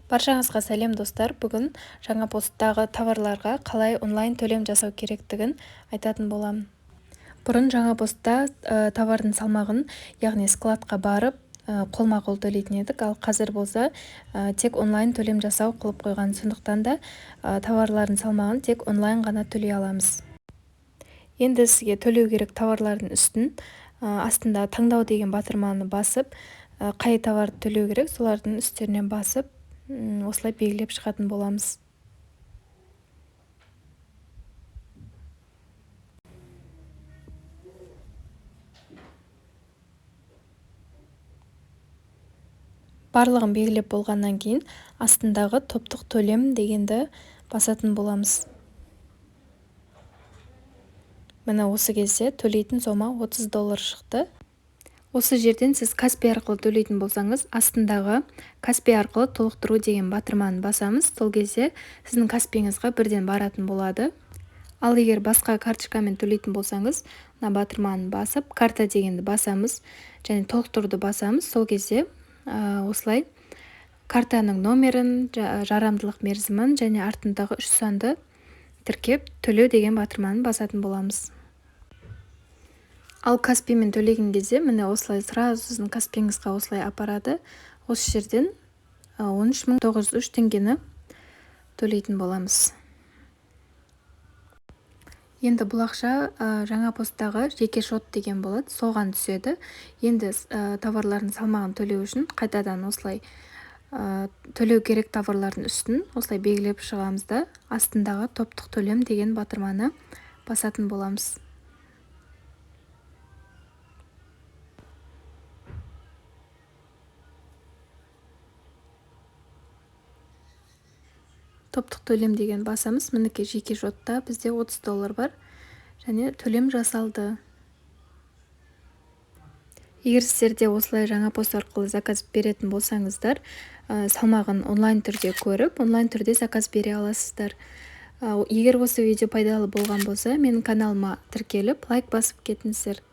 Баршаңызға сәлем, достар! Бүгін Жаңа посттағы товарларға қалай онлайн төлем жасау керектігін айтатын боламын. Бұрын Жаңа постта товардың салмағын, яғни складқа барып, қолма-қол төлейтін едік, ал қазір болса тек онлайн төлем жасау қылып қойған. Сондықтан да товарлардың салмағын тек онлайн ғана төлей аламыз. Енді сізге төлеу керек товарлардың үстін астында таңдау деген батырманы басып, қай товарды төлеу керек, солардың үстерінен басып, осылай белгілеп шығатын боламыз. Барлығын белгілеп болғаннан кейін астындағы топтық төлем дегенді басатын боламыз. Міне, осы кезде төлейтін сома 30 доллар шықты. Осы жерден сіз Каспи арқылы төлейтін болсаңыз, астындағы Каспи арқылы толықтыру деген батырманы басамыз. Сол кезде сіздің Каспиңізға бірден баратын болады. Ал егер басқа карточкамен төлейтін болсаңыз, мына батырманы басып, карта дегенді басамыз және толықтыруды басамыз. Сол кезде осылай картаның номерін, жарамдылық мерзімін және артындағы үш санды тіркеп, төлеу деген батырманы басатын боламыз. Ал Каспимен төлеген кезде, міне, осылай сразу сіздің Каспиңізға осылай апарады. Осы жерден 13 903 теңгені төлейтін боламыз. Енді бұл ақша Жаңа посттағы жеке шот деген болады, соған түседі. Енді товарлардың салмағын төлеу үшін қайтадан осылай төлеу керек товарлардың үстін осылай белгілеп шығамыз да, астындағы топтық төлем деген батырманы басатын боламыз. Топтық төлем деген басамыз. Мінекей, жеке шотта бізде 30 доллар бар және төлем жасалды. Егер сіздер де осылай Жаңа пост арқылы заказ беретін болсаңыздар, салмағын онлайн түрде көріп, онлайн түрде заказ бере аласыздар. Егер осы видео пайдалы болған болса, менің каналыма тіркеліп, лайк басып кетіңіздер.